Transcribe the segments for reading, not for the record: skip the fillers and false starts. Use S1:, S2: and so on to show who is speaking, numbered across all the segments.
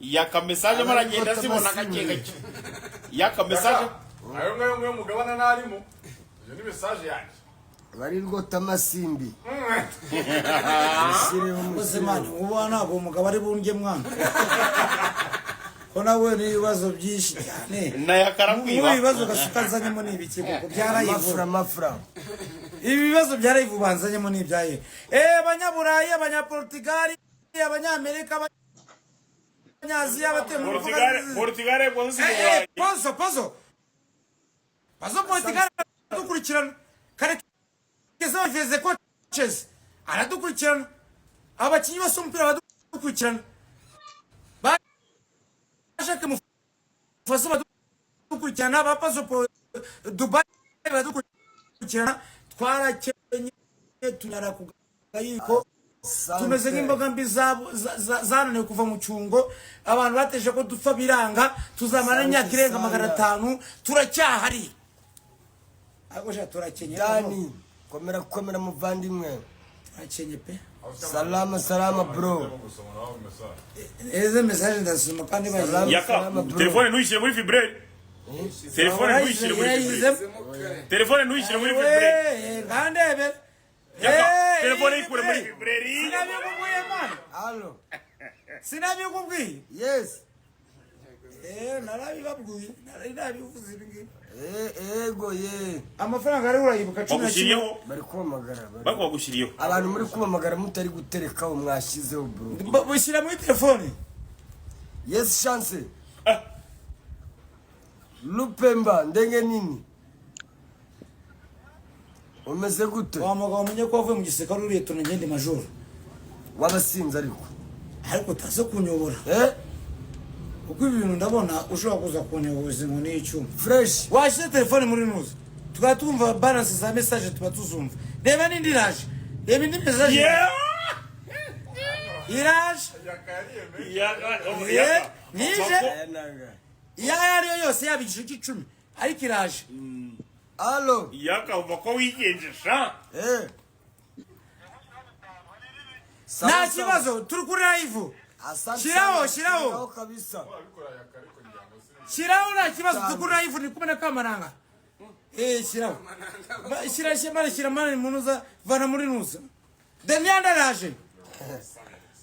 S1: Yaka message maragenda zibona gake gake. Yaka message.
S2: Ayo ngayo ngayo mugabana narimo, iyo ni message yanjye.
S3: Bari rwota amasimbi. Mushyireho.
S4: Bose
S3: Mushyireho.
S4: Mani ubu ntabwo umugabo ari bundye mwana, ko nawe n'ibibazo byinshi cyane.
S1: Na Yaka arakwiba.
S4: Ubu ibibazo gasuka nzanyemo ni ibiki koko bya live?
S3: Amafura, amafura.
S4: Ibi bibazo bya live ubanzanyemo ni ibyaye? Abanyaburayi, abanyaportugali, abanyamerika, abanyaziya, abatuye mu
S1: Portugal, Portugal rwose si mu Burayi.
S4: Pozo, pozo, pozo, Portugal aradukurikirana, Karekezi Baveze coaches aradukurikirana, abakinnyi bose b'umupira baradukurikirana, ba Jacques Mufaso baradukurikirana, ba Pazo Dubai baradukurikirana. Twarakenye, tunyara ku gayiko, tumeze nk'imboga mbi zananiwe kuva mu cyungo. Abantu bateje ko dupfa biranga, tuzamara imyaka irenga 500 turacyahari, ariko sha turakenye.
S3: Dani, komera, komera muvandimwe.
S4: Turakenye pe.
S3: Salama, salama bro.
S2: Gusoma nawe message.
S4: Eze message ndasoma kandi
S3: Salama.
S4: bayizi.
S1: Yaka,
S3: Salama, bro.
S1: telefone ntuyishyire muri vibreur. Telefone ntuyishyire muri vibreur. Telefone ntuyishyire muri vibreur.
S4: Ngandebe.
S1: Yaka, telefone yikure muri vibreur.
S4: Sinabikubwiye mwana?
S3: Allo.
S4: Sinabikubwiye?
S3: Yes.
S4: Narabibabwiye, nari nabivuze ibi ngibi.
S3: Ego ye.
S4: Amafaranga ari urayibuka, 11.
S1: Bagushyiriyeho.
S3: Bari kumpamagara
S1: Bako bagushyiriyeho.
S3: Abantu muri kumpamagara mutari guterekaho, mwashyizeho bro.
S4: Bushyira muri telefone.
S3: Yes, Chance.
S1: Ah.
S3: Lupemba ndenge nini, umeze gute?
S4: Wa mugabo, umenye ko wavuye mu gisirikare uriye tuna ngende majoro.
S3: Wabasinze ariko.
S4: Ariko utaze kunyobora.
S3: Eh.
S4: Kuko ibi bintu ndabona ushobora kuza kunyoboza inkoni y'icyuma.
S3: Fresh.
S4: Washyize telefone muri nuza, tukaba twumva balance za message, tuba tuzumva. Reba n'indi iraje, reba indi message.
S1: Yeah!
S4: Iraje.
S1: Yaka,
S4: Eh,
S1: Yaka.
S4: nije.
S3: Aya nanga.
S4: Iyo ayo ariyo yose, yaba igice cy'icumi, ariko iraje.
S3: Allo.
S1: Yaka, uva ko wigenje sha.
S3: Eh.
S4: Nta kibazo, turi kuri live.
S3: Asante
S4: Shiraho,
S3: sana,
S4: shiraho.
S3: shiraho kabisa.
S2: Abikora Yaka, ariko ngira ngo si
S4: Shyiraho, nta kibazo, turi kuri live, ni kumwe na Kamaranga. Shyiraho. Shyira, shyira mani, shyira mani munuza, vana muri nuza. Demian araje.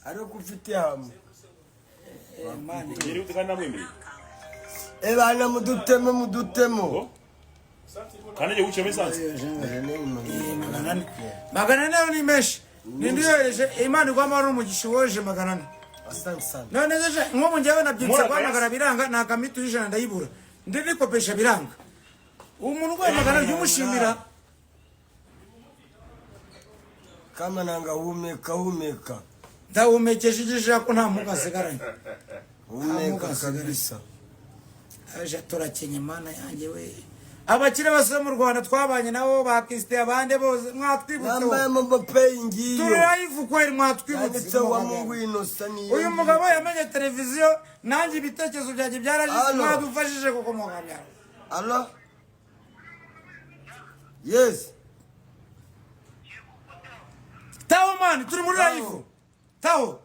S3: Ariko ufite hamwe.
S4: Mani.
S1: Yeri ute kandi namwemereye.
S3: Eh bana, mudutemo, mudutemo.
S1: Kandi agiye gucamo essence.
S4: 400, 400 ayo ni menshi. Ninde uyohereje? Imana iguha amahoro n'umugisha wohereje 400.
S3: Asante sana.
S4: None se nk'ubu njyewe nabyutse
S1: Mura
S4: guhamagara biranga, nta mituyu 100 ndayibura, ndi nikopesha biranga. Umuntu urwaye 400 jya umushimira.
S3: Kamananga, humeka, humeka.
S4: Ndahumekeje igishaka ko nta muga asigaranye.
S3: Humeka
S4: Amuga.
S3: kabisa.
S4: Aje turakenye, Mana yanjye we. Abakire bose bo mu Rwanda twabanye nabo, ba Krisite, abandi bose, mwatwibutseho.
S3: Namba ya momo pay ngiyo.
S4: Turi live kweli, mwatwibutse.
S3: Yanditseho wa Mungu Innocent niyo.
S4: Uyu mugabo yamenye televiziyo, nanjye ibitekerezo byanjye byarashize.
S3: Allo.
S4: Mwadufashije kuko mukabyara.
S3: Allo. Yes.
S4: Taho mani, turi muri
S3: Taho.
S4: live, taho.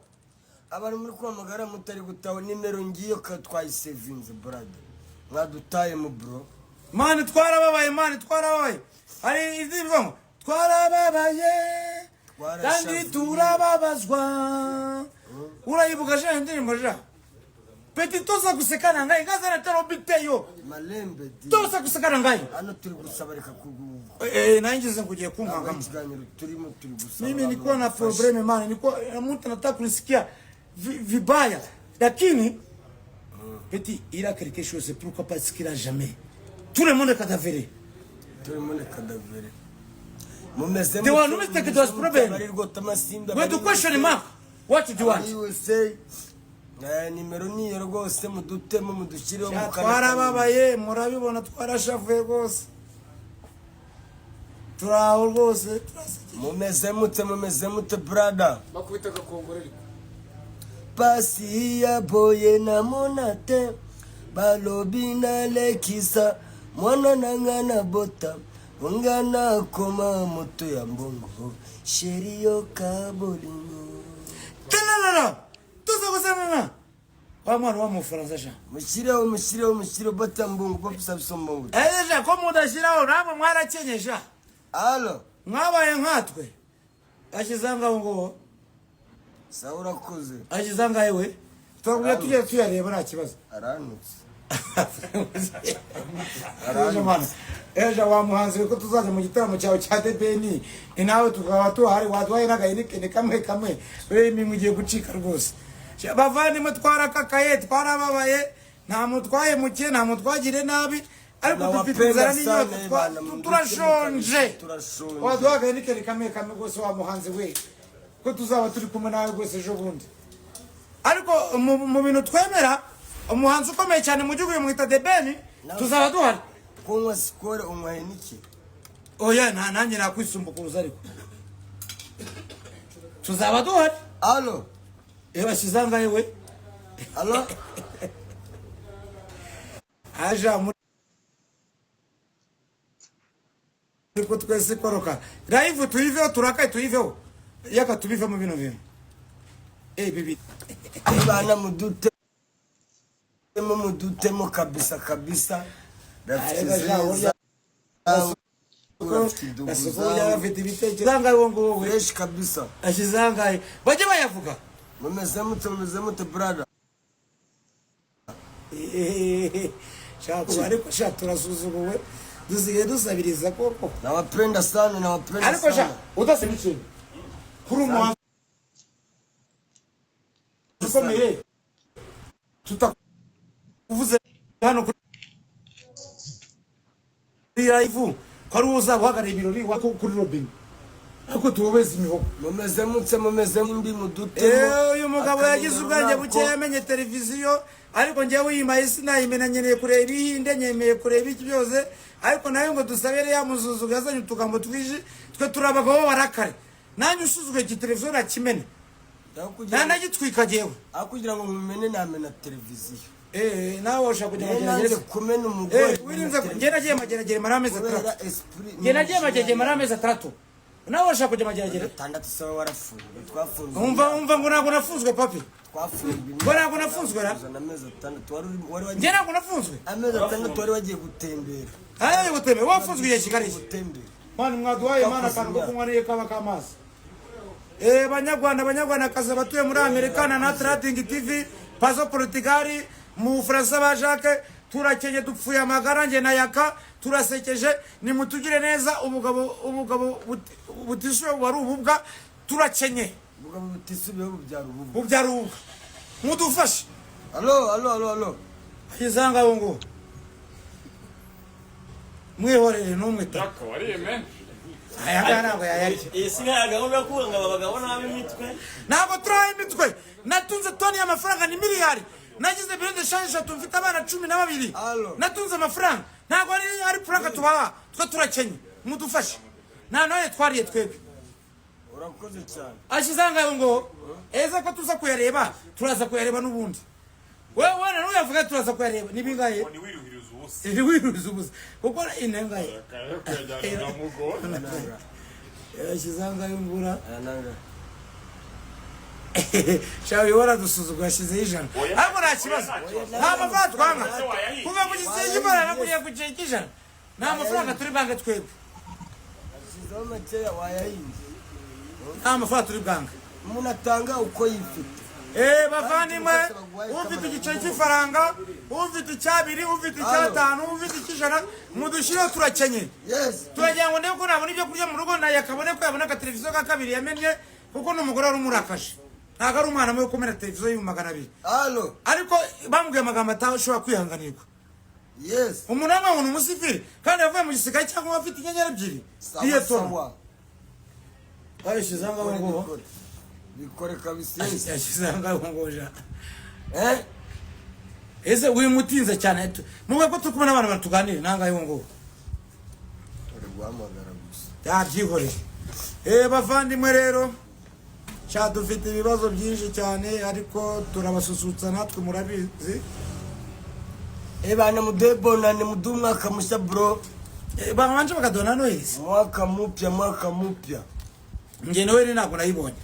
S3: Abantu muri kuhamagara mutari gutaho, nimero ngiyo ka twayisevinze brother. Mwadutaye mu bro.
S4: Mani twarababaye, mani twarababaye. Hari indirimbo ngo twarababaye kandi
S3: Twarashavuye.
S4: turababazwa. Urayibuka sha indirimbo sha? Petit, toza kusekana ngai, ngaza na tero biteyo.
S3: Malembe di.
S4: Toza kusekana ngai.
S3: Hano turi gusaba, reka kugu.
S4: Nangize kugiye kunkangamo.
S3: Ikiganiro turimo, turi gusaba.
S4: Mimi
S3: abantu
S4: nilikuwa na
S3: badufashe.
S4: problème mani, nilikuwa mtu anataka kunisikia vibaya, lakini petit, il a quelque chose, pourquoi? Parce qu'il a jamais tout le monde est cadavéré.
S3: Turi muri kadavere. Mumeze.
S4: The one who mistake it was problem.
S3: Bari rwota amasimba.
S4: When the question mark, what do you want?
S3: USA. Nimero niyo rwose, mudutemo, mudushyireho mu kanwa.
S4: Twarababaye, murabibona, twarashavuye rwose, turaho rwose, turasekeje.
S3: Mumeze mute, mumeze mute brother?
S5: Bakubita agakongoro ariko.
S3: Pasi ya boye namona te, balobi nalekisa mwana na nga na bota nga nakoma moto ya mbongo, chéri yoka bolingo.
S4: Talalala, tuza kusanana. Wa mwana wa mu Bufaransa sha.
S3: Mushyireho, mushyireho, mushyireho batambungu papusabiso mbungu.
S4: Ese sha, ko mudashyiraho? Namwe mwarakenye sha.
S3: Allo.
S4: Mwabaye nkatwe. Ashyize angahe ngo?
S3: Sawa, urakoze.
S4: Ashyize angahe we? Twagumye tujya tuyareba, nta kibazo.
S3: Arantutse.
S4: Ejo mana, ejo wa muhanzi we, ko tuzaza mu gitaramo cyawe cya The Ben, ni nawe tukaba tuhari, waduhaye n'agahenikene kamwe kamwe. Urebe iminwa igiye gucika rwose. Sha, bavandimwe, twarakakaye, twarababaye, nta muntu twahemukiye, nta muntu twagiriye nabi, ariko dufite
S3: Nawapenda
S4: inzara n'inyota.
S3: sana, bana,
S4: Turashonje.
S3: Turashonje.
S4: Waduha agahenikene kamwe kamwe rwose, wa muhanzi we, ko tuzaba turi kumwe nawe rwose ejo bundi. Ariko mu bintu twemera, umuhanzi ukomeye cyane mu gihugu mwita The Ben, tuzaba duhari.
S3: Kunywa Skol, unywa Heineken.
S4: Oya, nta nanjye nakwisumbukuruza, ariko tuzaba duhari.
S3: Allo.
S4: Iyo bashyize angahe we?
S3: Allo.
S4: Aja muri ko twese koroka live, tuyiveho, turakaye, tuyiveho, yaka tubivemo bino bintu bibi.
S3: Bana, mudutemo, mudutemo kabisa kabisa. Rafiki
S4: Ariko
S3: zeza, rafiki ndugu
S4: Gasuku
S3: zangu.
S4: afite ibitekerezo angahe uwo nguwo we?
S3: Fresh kabisa.
S4: Ashyize angahe? Bajye bayavuga.
S3: Mumeze mute, mumeze mute, brother?
S4: Shaka, ariko sha, turasuzuguwe, dusigaye dusabiriza koko.
S3: Nawapenda sana, nawapenda
S4: Ariko sha,
S3: sana.
S4: udasaba ikintu kuri umuhanzi ukomeye, tutakuvuze hano kuri live ko ari wowe uzaba uhagarariye ibirori kuri robine, ariko tubobeze imihogo.
S3: Mumeze mute, mumeze mbi, mudutemo.
S4: Uyu mugabo yagize ubwenge buke, yamenye televiziyo, ariko njyewe uyimaye sinayimena. Nkeneye kureba ibihinde, nyemeye kureba iki byose, ariko nawe ngo dusabere yamuzuzuga, yazanye utugambo twinshi. Twe turi abagabo barakare, nanjye usuzuguye iki televiziyo nakimena. Ntanagitwika jyewe.
S3: Aho kugira ngo mumene, namena televiziyo.
S4: Nawe ushaka kujya
S3: Niyo nanze
S4: Mageragere?
S3: kumena umugore.
S4: Wirinze. Njye nagiye Mageragere mara amezi
S3: Kubera
S4: 6.
S3: esprit.
S4: Njye nagiye Mageragere mara amezi 6, nawe ushaka kujya Mageragere?
S3: 6 sawa, warafunzwe, twafunzwe.
S4: Umva, umva, ngo ntabwo nafunzwe, papi.
S3: Twafunzwe.
S4: Ngo ntabwo nafunzwe ra?
S3: Uzana amezi 6 wari
S4: Njye
S3: wagiye.
S4: ntabwo nafunzwe.
S3: Amezi 6 wari wagiye gutembera.
S4: Aya gutembera, wafunzwe igihe kingana iki?
S3: Gutembera.
S4: Mwana, mwaduhaye mana akantu ko kunywa niyo kaba k'amazi. Banyarwanda, banyarwandakazi abatuye muri Amerika na Trading TV, Pazo Portugal, mu Bufaransa ba Jacques, turakenye, dupfuye amagara. Njye na Yaka turasekeje, nimutugire neza. Ubugabo, ubugabo butishuye wari ububwa, turakenye.
S3: Ubugabo butisubiyeho bubyara ububu.
S4: Bubyara ububwa, mudufashe.
S3: Allo, allo, allo, allo.
S4: Ageze aha ngaho ngo mwihorere ntumwita.
S2: Yaka wariye menshi.
S4: Aya ngaya ntabwo yayarya.
S5: Iyi si nka gahunda yo kuvuga ngo aba bagabo nabi imitwe.
S4: Ntabwo turaha imitwe. Natunze toni y'amafaranga, ni miliyari. Nagize bureau de change eshatu, mfite abana 12.
S3: Allo.
S4: Natunze amafaranga, ntabwo ari puraka tubaha. Twe turakenye, mudufashe. Nta nawe twariye twebwe.
S3: Urakoze cyane.
S4: Ashyize aha ngaho ngo eza ko tuza kuyareba, turaza kuyareba n'ubundi. Wewe wena nuyavuga, turaza kuyareba. Ni bingahe?
S1: Ngo ntiwiruhirize ubusa.
S4: Ntiwiruhirize ubusa, kuko inengahe?
S2: Kuyajyana biramugora.
S4: Yashyize aha ngaho ngura.
S3: Aya nanga.
S4: Shawe, waradusuzugura, yashyizeho 100.
S1: Oya.
S4: Ariko nta kibazo.
S1: Oya, nta kibazo.
S4: Nta mafaranga twanga.
S1: Ese wayahiye?
S4: Kuva ku gisenge cy'imana kugera ku gisenge cy'ijana, nta mafaranga turi bange twebwe.
S3: Ashyizeho makeya, wayahinze.
S4: Nta mafaranga turi bwange.
S3: Umuntu atanga uko yifite.
S4: Bavandimwe, ufite igiceri cy'ifaranga, ufite icyabiri, ufite icyatanu, ufite icy'ijana, mudushyireho, turakenye.
S3: Yes.
S4: Turagira ngo ndebe ko nabona ibyo kurya mu rugo, naye akabone ko yabona akateleviziyo ka kabiri yamennye, kuko ni umugore wari umurakaje, ntabwo ari umwana mubi kumena televiziyo y'200,000.
S3: Allo.
S4: Ariko bamubwiye amagambo atashobora kwihanganirwa.
S3: Yes.
S4: Umuntu wambaye ngo ni umusivili kandi yavuye mu gisirikare cyangwa afite inyenyeri ebyiri.
S3: Sawa.
S4: Liyetona.
S3: Sawa.
S4: Bayishyize aho ngaho ngo
S3: Bikore, bikore kabisa, yes.
S4: Yashyize aho ngaho ngo ja.
S3: Eh.
S4: Ese wimutinze cyane, muvuga ko turi kumwe n'abantu batuganire nangahe ngo?
S3: Uri guhamagara gusa.
S4: Yabyihoreye. Bavandimwe rero cya, dufite ibibazo byinshi cyane, ariko turabasusurutsa natwe, murabizi.
S3: Eh bana, muduhe bonane, muduhe umwaka mushya, bro.
S4: Babanje bakaduha Noheli.
S3: Mwaka mupya, mwaka mupya.
S4: Njye Noheli ntabwo nayibonye,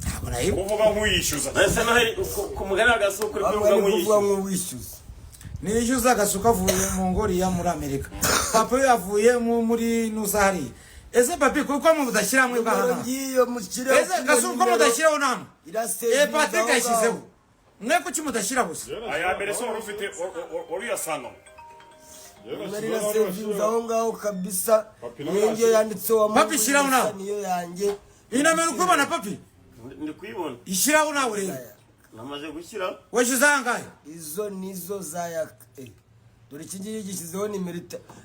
S4: ntabwo. Murayibu.
S1: Kuvuga nk'uyishyuza.
S5: Ese Noheli ku mugani wa Gasuku uri
S3: Bamwe
S5: kuvuga
S3: ari kuvuga
S5: nk'uyishyuza?
S3: nk'uwishyuza.
S4: Nishyuza Gasuka avuye mu ngoriya muri Amerika, papa we avuye muri nusa hariya. Ese papi, kuko mudashyira hamwe
S3: Nimero
S4: bwahana?
S3: ngiyo mushyire.
S4: Ese Gasuka, ko mudashyiraho namwe?
S3: Irasevinga.
S4: Eh, Patrick
S3: Aho
S4: yashyizeho.
S3: ngaho.
S4: Mwe kuki mudashyira gusa?
S1: Aya mbere se wari ufite, wari uyasangamo?
S3: Nimero irasevinze aho ngaho kabisa.
S2: Papi nawe
S3: Niyo ngiyo
S2: yashyira.
S3: yanditseho wa
S4: Papi, shyiraho nawe.
S3: Niyo yanjye.
S4: Iyi nomero ukubona, papi?
S5: Ndi kuyibona.
S4: Ishyiraho nawe rero.
S5: Namaze gushyiraho.
S4: Washyize ahangahe?
S3: Izo nizo za yaka. Dore iki ngiki gishyizeho nimero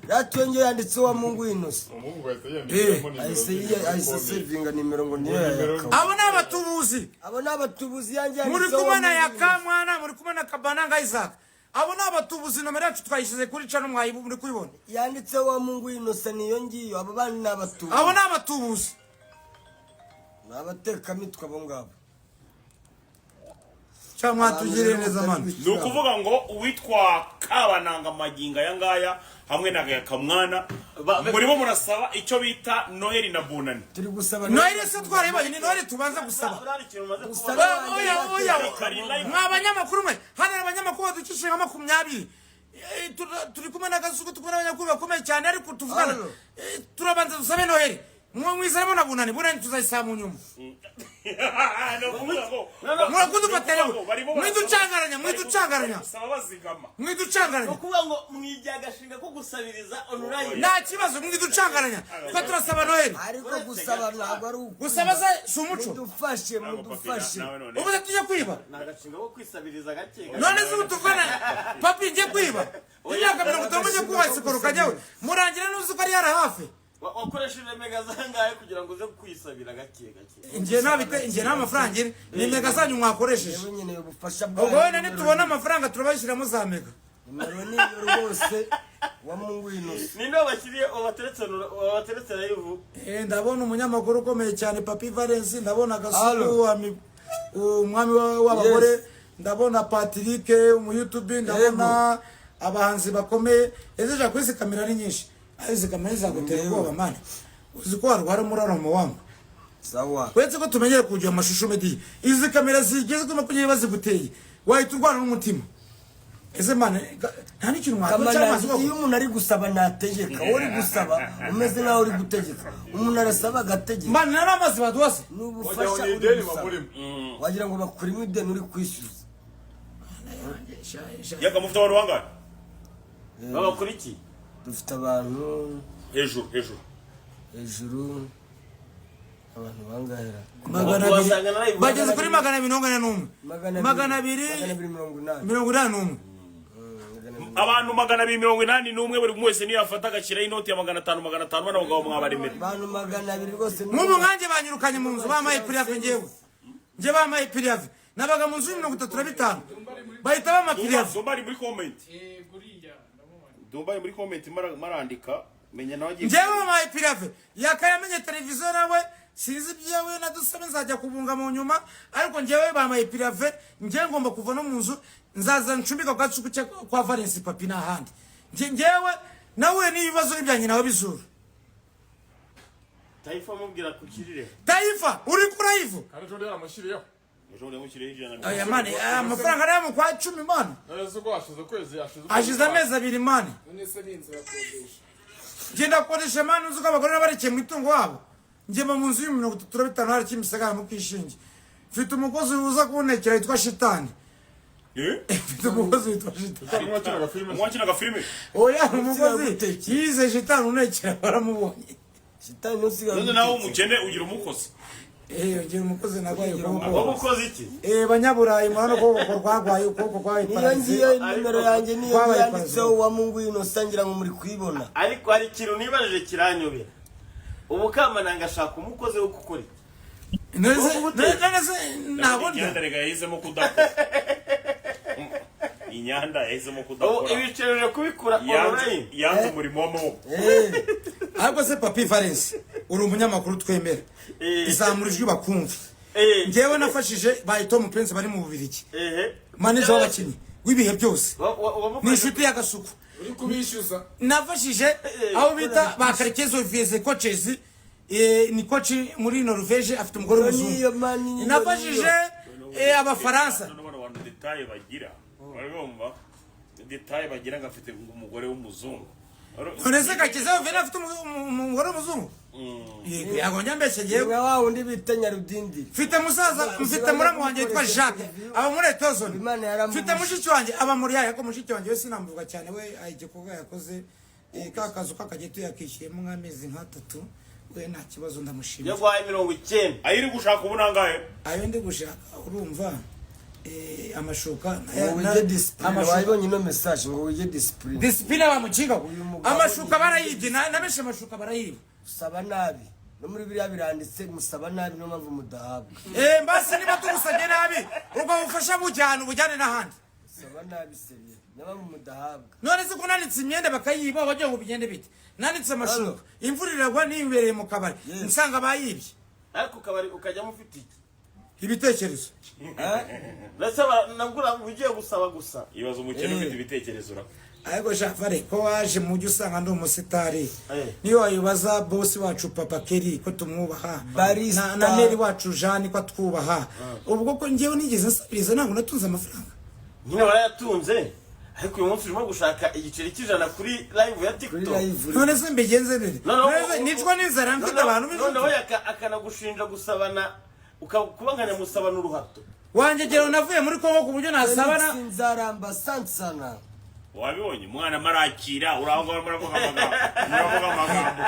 S3: radiyo ngiyo yanditseho wa Mungu Innocent.
S2: Umuhungu ahita yiyandikiramo nimero
S3: Ahise
S2: ze
S3: ahise
S2: muri konti.
S3: sevinga nimero ngo niyo ya
S2: Nimero-
S3: yaka.
S4: Abo ni abatubuzi.
S3: Abo ni abatubuzi, yanjye
S4: Muri
S3: yanditseho
S4: kumwe na
S3: wa Mungu
S4: Yaka
S3: Innocent.
S4: Mwana, muri kumwe na Kabananga Isaac. Abo ni abatubuzi. Nomero yacu twayishyize kuri cano, mwayibu muri kuyibona.
S3: Yanditseho wa Mungu Innocent, niyo ngiyo. Abo bandi ni abatubuzi.
S4: Abo ni abatubuzi.
S3: Ni abatekamitwe abo ngabo.
S4: Cyangwa mwatugiriye neza, mani.
S1: Ni ukuvuga ngo uwitwa Kabananga magingo aya ngaya hamwe na Gakamwana murimo murasaba icyo bita Noheli na Bunani.
S3: Turi gusaba
S4: Noheli se twarayibonye? Ni Noheli tubanza gusaba.
S5: Uriya ikintu umaze
S3: Gusaba-
S5: kubona.
S4: Oya, oya, oya, mwa banyamakuru mwe, hano hari abanyamakuru badukishije nka 20. Turi kumwe na Gasuku, turi kumwe n'abanyamakuru bakomeye cyane, ariko tuvugana.
S3: Hano.
S4: Turabanza dusabe Noheli, mwe mwizeremo na Bunani. Bunani tuzayisaba mu nyuma.
S1: Ni ukuvuga ngo
S4: Murakudufatanya.
S1: ni ukuvuga ngo barimo barasaba-
S4: Mwiducangaranya, mwiducangaranya.
S1: bari gusaba bazigama.
S4: Mwiducangaranya.
S5: Ni ukuvuga ngo mwigiye agashinga ko gusabiriza online.
S4: Nta kibazo, mwiducangaranya, twe turasaba Noheli.
S3: Ariko gusaba ntabwo ari ukwiba.
S4: Gusaba se si umuco?
S3: Mudufashe,
S1: Ntabwo papi,
S3: mudufashe.
S1: nawe none.
S4: Ubu se tujye kwiba?
S5: Ni agashinga ko kwisabiriza gake gake.
S4: None se ubu tuvugana, papi, njye kwiba? Imyaka 50 njye kuba sikoro kajyawe murangira n'uzi ko ari yara hafi.
S5: Wakoresheje mega zangahe kugira ngo uze kwisabira gake gake?
S4: Njye ntabite, njye nta mafaranga ngira, ni mega zanyu mwakoresheje.
S3: Yewe, nkeneye ubufasha.
S4: Ubwo wenda nitubona amafaranga turabashyiramo za mega.
S3: Nimero niyo rwose, wa Mungu Innocent.
S5: Ninde wabashyiriye, wabateretse live?
S4: Eh, ndabona umunyamakuru ukomeye cyane Papi Valens, ndabona Gasuku,
S3: Allo.
S4: umwami w'abagore.
S3: Yes.
S4: Ndabona Patrick umuyutubi, ndabona abahanzi bakomeye. Ese ja kuri izi kamera ari nyinshi, ariko izi kamera zagutera ubwoba, mani. Uzi ko warwara umuraramo wangu?
S3: Sawa.
S4: Uretse ko tumenyere kugira amashusho media, izi kamera zigeze kuri 20 baziguteye wahita urwara n'umutima. Ese mani, nta n'ikintu mwakora cy'amazi
S3: Kamanzi, iyo
S4: koko?
S3: umuntu ari gusaba ntategeka. Wowe uri gusaba umeze nkaho uri gutegeka. Umuntu arasaba agategeka?
S4: Mani, nta n'amazi baduha se?
S3: Ni
S2: Wagira
S3: ubufasha
S2: ngo ni
S3: uri
S2: ideni
S3: gusaba.
S2: bamurimo.
S3: Wagira ngo bakurimo ideni uri kwishyuza.
S1: Yaka, mufite abantu bangahe?
S5: Babakurikiye.
S3: Dufite abantu
S1: Hejuru, hejuru.
S3: Hejuru abantu bangahera?
S4: 200.
S5: Wasanga na live
S4: Bageze kuri 241. 200.
S3: 280.
S4: 81.
S1: Abantu 281, buri umwe wese niyo yafata agashyiraho inoti ya 500 500, bano bagabo mwabaremera.
S3: Abantu 200 rwose.
S4: Nk'ubu nkanjye banyirukanye mu nzu, bampaye préavis. Njyewe njye bampaye préavis. Nabaga mu nzu y'35, bahita bampa préavis.
S1: Dumba ari muri comment. Dumba ari muri comment, marandika menya nawe agiye.
S4: Njyewe bampaye préavis. Yakayamenye televiziyo nawe sinzi ibyawe na dusabe, nzajya kubunga mu nyuma, ariko njyewe bampaye préavis. Njyewe ngomba kuva no mu nzu, nzaza ncumbika kwa Gasuku kwa Valens papi n'ahandi. Njyewe nahuye n'ibibazo n'ibyanjye nawe bizuru.
S5: Taifa, amubwira kukirire.
S4: Taifa, uri kuri live.
S2: Kandi ejo bundi yaramushyiriyeho.
S1: Ejo bundi yamushyiriyeho 100.
S4: Oya mani, aya mafaranga ari mu kwa 10, mani.
S2: None se ko hashize ukwezi, hashize ukwezi.
S4: Hashize amezi 2, mani.
S6: None se ni inzu irakodesha?
S4: Ngenda kukodesha, mani. Uzi ko abagore n'abarekeye mu itungo wabo? Njye mba mu nzu y'35 hari Kimisagara mu Kishinge. Mfite umukozi uza kuntekera witwa Shitani.
S1: Eh?
S4: Mfite umukozi witwa Shitani.
S2: Mwakinaga filime?
S1: Mwakinaga filime?
S4: Oya, umukozi
S3: gutekera.
S4: yize Shitani untekera, baramubonye.
S3: Shitani ntusigaye.
S1: None nawe umukene ugira umukozi?
S4: Eh, ngira umukozi, nagwaye ukuboko.
S5: Wowe ukoze iki?
S4: Eh, banyaburayi, murabona ukuboko rwagwaye, ukuboko kwabaye
S3: Niyo
S4: paralysé.
S3: ngiyo nimero yanjye, niyo
S4: Kwabaye
S3: yanditseho wa Mungu Innocent, ngira ngo muri kuyibona.
S5: Ariko hari ikintu nibajije kiranyobera. Ubu Kamananga ashaka umukozi wo gukora iki?
S4: None se ntabwo ndya?
S1: Inyanda rega yahisemo kudakora. Inyanda yahisemo
S5: Ubu
S1: kudakora.
S5: ibiciro uje kubikura
S1: Yanze
S5: online.
S1: yanze umurimo w'amaboko.
S4: Ariko se papi Valens, uri umunyamakuru twemera, izamura ijwi bakumva. Njyewe nafashije ba Tom Prince bari mu Bubiligi, manager w'abakinnyi w'ibihe byose, ni inshuti y'Agasuku.
S6: Uri kubishyuza?
S4: Nafashije aho bita ba Karekezo Vieze coaches. Ni coach muri Norvège, afite umugore
S3: Iyo niyo
S4: w'umuzungu.
S3: mani, niyo
S4: Nafashije Abafaransa.
S1: Noneho bano bantu détails bagira, barabumva détails bagira ngo afite umugore w'umuzungu.
S4: None se Gakiza Vena afite umugore w'umuzungu? Yego, yego, nyambeshye ngewe.
S3: Nka wa wundi bita Nyarudindiri.
S4: Mfite musaza, mfite muramu wanjye witwa Jacques, aba muri Etozoni.
S3: Imana yaramubujije.
S4: Mfite mushiki wanjye aba muri yayo, ariko mushiki wanjye we sinamuvuga cyane. We igikorwa yakoze, ka kazu k'akageto yakishyuyemo nk'amezi nk'atatu, we nta kibazo, ndamushimira.
S5: Yaguhaye 90.
S1: Ayo uri gushaka ubu nangahe?
S4: Ayo ndi gushaka, urumva, amashuka
S3: Ngo wige discipline. Wayibonye ino message ngo wige discipline?
S4: Discipline bamukinga.
S3: Uyu mugabo
S4: Amashuka barayibye, na benshi amashuka barayiba.
S3: Usaba nabi, no muri biriya biranditse, musaba nabi, niyo mpamvu mudahabwa.
S4: Mbese niba tugusabye nabi, ubwo bufasha bujyana ubujyane n'ahandi.
S3: Usaba nabi sérieux, niyo mpamvu mudahabwa.
S4: None se ko nanitse imyenda bakayiba, wagira ngo bigende bite? Nanitse amashuka, imvura iragwa, nibereye mu kabari,
S3: Yes.
S4: nsanga bayibye.
S5: Ariko ukabari ukajyamo ufite iki?
S4: Ibitekerezo.
S5: Ndetse nabwo ugiye gusaba gusa.
S1: Ibaza umukene ufite ibitekerezo ura.
S4: Ariko Jafare, ko waje mu mujyi usanga ndi umusitari,
S5: Eh.
S4: niyo wayibaza bosi wacu Papa Keri ko tumwubaha,
S3: Barista.
S4: na Meri wacu Jeanne ko atwubaha, ubwo ko njyewe nigeze nsabiriza? Ntabwo natunze amafaranga.
S5: Nyine warayatunze, ariko uyu munsi urimo gushaka igiceri cy'100 kuri live ya
S3: Kuri
S5: TikTok.
S3: live.
S4: None se mbigenze bite?
S5: Noneho-
S4: None se nicwa n'inzara mfite abantu
S5: Noneho
S4: b'inshuti?
S5: Akanagushinja gusabana, kuba nka nyamusabana uruhato.
S4: Wanjye gero navuye muri Kongo ku buryo nasabana.
S3: Felix Nzaramba sansana.
S1: Wabibonye umwana marakira uraho ngaho, muravuga amagambo, muravuga amagambo,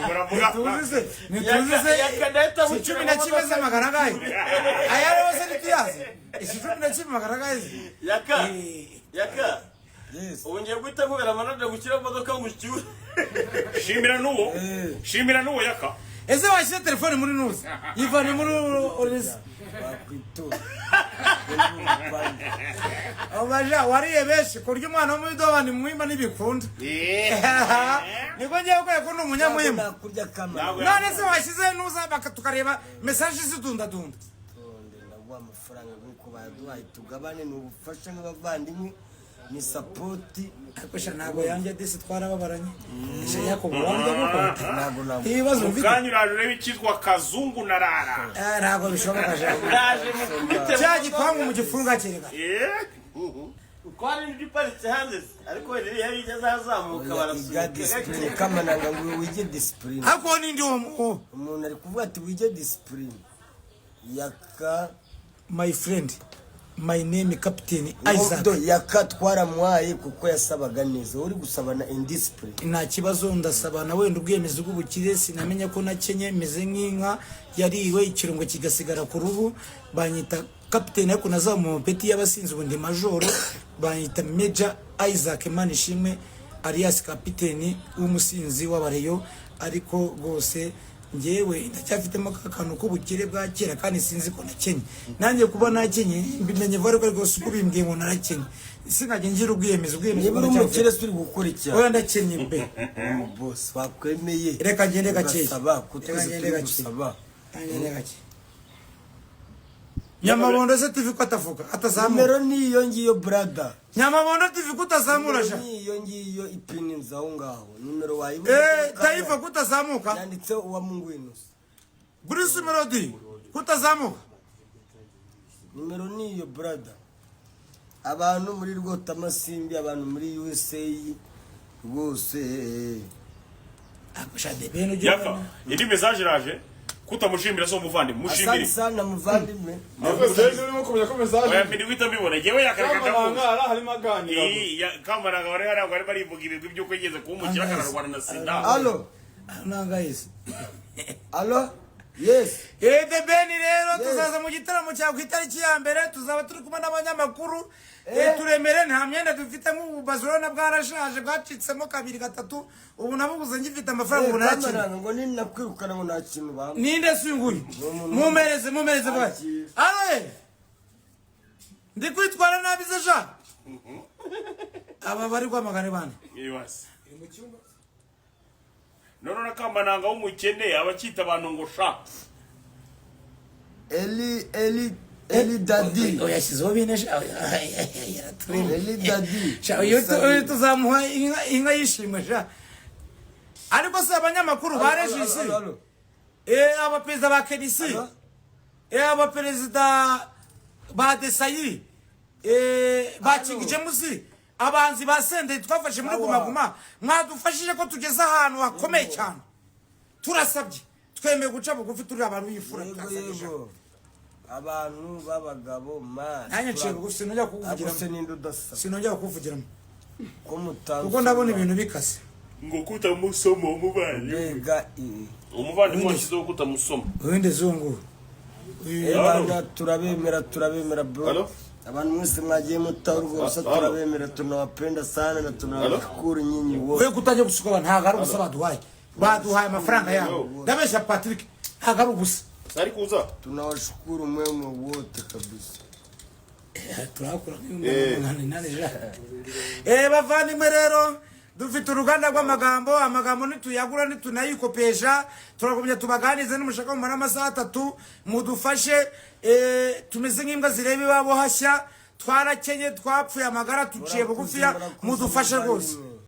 S1: muravuga.
S4: Ntituzi se, ntituzi se?
S5: Yaka
S4: Si 11 z'amagana angahe? Aya yose ntituyazi. Isi 11 magana angahe se?
S5: Yaka. Yaka.
S3: Yes.
S5: Ubu ngiye guhita nkubera manager, gushyira mu modoka ngo ushyure.
S1: Shimira n'uwo, shimira n'uwo Yaka.
S4: Ese washyize telefone muri nuzi, yivane muri urezi.
S3: Wakwitora.
S4: Abaja wariye benshi kurya umwana wo muri dobani mwimba ntibikunda, niko ngiye gukwiye ko ni umunyamuhima.
S3: Nakurya kamara.
S1: Ntabwo.
S4: None se washyize nuza tukareba message zidundadunda?
S3: Tonde, naguha amafaranga nk'uko bayaduhaye, tugabane, ni ubufasha nk'abavandimwe, ni support.
S4: Ariko sha ntabwo yanjye disi, twarababaranye. Sha Yakobo, wanjye kuko
S3: Ntabwo ntabwo.
S4: ibibazo
S1: Mu
S4: mfite.
S1: kanya uraje urebe icyitwa Kazungu na Rara.
S4: Ntabwo bishoboka sha.
S5: Ndaje mukubite.
S4: Cya gipangu mu gifunga kereka.
S5: Uko hari indi iparitse hanze se, ariko wenda iriya igeze ahazamuka
S3: Iga
S5: barasunika.
S3: discipline, Kamananga, ngo wige discipline.
S4: Ariko n'indi uwo
S3: Umuntu ari kuvuga ati wige discipline, Yaka.
S4: My friend, my name Captain Isaac.
S3: Do Yaka twaramuhaye kuko yasabaga neza, uri gusabana indiscipline.
S4: Nta kibazo, ndasabana wenda ubwemezi bw'ubukire. Sinamenya ko nakenye, meze nk'inka yariwe ikirungo kigasigara ku ruhu. Banyita kapiteni, ariko nazamuye amapeti y'abasinzi, ubu ndi majoro. Banyita Major Isaac Manishimwe alias kapiteni w'umusinzi w'abareyo. Ariko rwose njyewe ndacyafitemo ka kantu k'ubukire bwa kera, kandi sinzi ko nakenye. Nanjye kuba nakenye mbimenye vuba, ariko rwose uko bimbwiye ngo narakenye, sinajya ngira ubwiyemezi.
S3: Niba uri umukire se uri gukora icyaha?
S4: Oya, ndakennye mbe.
S3: Boss wakwemeye
S4: Reka ngende gakeya.
S3: ugasaba ko
S4: Reka
S3: twese
S4: ngende
S3: turi
S4: gakeya.
S3: gusaba.
S4: Ngende gake. Nyamabondo se TV ko atavuga, atazamura?
S3: Nimero ni iyo ngiyo, brother.
S4: Nyamabondo TV ko utazamura sha?
S3: Ni iyo ngiyo ipininze aho ngaho, nimero wayibona.
S4: Taifa ko utazamuka?
S3: Yanditseho uwa Mungu Innocent.
S4: Bruce Melody ko utazamuka?
S3: Nimero ni iyo, brother. Abantu muri Rwotamasimbi, abantu muri USA rwose.
S4: Sha de bene ujya.
S1: Yaka, indi message iraje kutamushimira si umuvandimwe, mushimire.
S3: Asante sana muvandimwe.
S2: Message urimo kumenya ko message.
S1: Oya, mbere guhita mbibona njyewe yakareka ndamuzi.
S2: Kamananga harimo aganira gusa.
S1: Kamaranga bari hariya ngo arimo arivuga ibigwi by'uko yigeze kuba umukire akanarwana na sida.
S3: Allo?
S4: Nangayise.
S3: Allo, yes.
S4: The Ben rero,
S3: Yes.
S4: tuzaza mu gitaramo cyawe ku itariki ya mbere, tuzaba turi kumwe n'abanyamakuru. Turemere, nta myenda dufite nk'ubu, bazurona bwarashaje, bwacitsemo kabiri gatatu. Ubu nabuguze ngifite amafaranga, ubu narakennye.
S3: Kamaranga ngo ninakwirukana ngo nta kintu bampa.
S4: Ninde si nguyu? Mumereze, mumereze bwawe.
S3: Agiye.
S4: Allo, ndi kwitwara nabi se sha? Aba bari guhamagara bande?
S1: Ibibazo none na Kambananga w'umukene aba akita abantu ngo sha.
S3: Eli Eli Eli Dadi.
S4: Yashyizeho bine sha, yaraturemye.
S3: Eli Dadi.
S4: Sha, uyu tuzamuha inka, inka yishimwe sha. Ariko se abanyamakuru
S3: Allo,
S4: barejisi
S3: allo, allo.
S4: Abaperezida ba KBC,
S3: Alo?
S4: abaperezida ba Desayi, ba
S3: Alo?
S4: King James, abahanzi ba Senderi twafashe muri
S3: Awa.
S4: Guma Guma, mwadufashije ko tugeze ahantu hakomeye cyane. Turasabye, twemeye guca bugufi, turi abantu b'imfura.
S3: Yego.
S4: Turasabye.
S3: Yego, abantu b'abagabo man.
S4: Nanjye nciye bugufi, sinongera
S3: Abo se
S4: kukuvugiramo.
S3: ninde udasaba
S4: Sinongera kukuvugiramo
S3: ko mutansoma?
S4: Kuko ndabona ibintu bikase.
S1: Ngo kutamusoma umuvandimwe.
S3: Mbega
S1: Umuvandimwe washyizeho kutamusoma.
S4: Uwinde zungu.
S3: Bana, turabemera, turabemera bro.
S5: Alo?
S3: Abantu mwese mwagiye mutaho rwose.
S5: Alo?
S3: Turabemera, tunawapenda sana na tunawashukuru nyinyi wote.
S4: We kutajya gusuka abantu, ntabwo ari ubusa baduhaye. Baduhaye amafaranga yabo. Ndabeshya, Patrick? Ntabwo ari ubusa.
S5: Sari kuza.
S3: Tunawashukuru mwemwe wote kabisa.
S4: Turakura. Bavandimwe rero, dufite uruganda rw'amagambo. Amagambo nituyagura, nitunayikopesha, turagumya tubaganize. Nimushaka mumara amasaha 3, mudufashe. Tumeze nk'imbwa zireba iwabo hashya. Twarakenye, twapfuye amagara, tuciye bugufiya,
S3: Murakoze,
S4: mudufashe rwose.
S3: muvandimwe.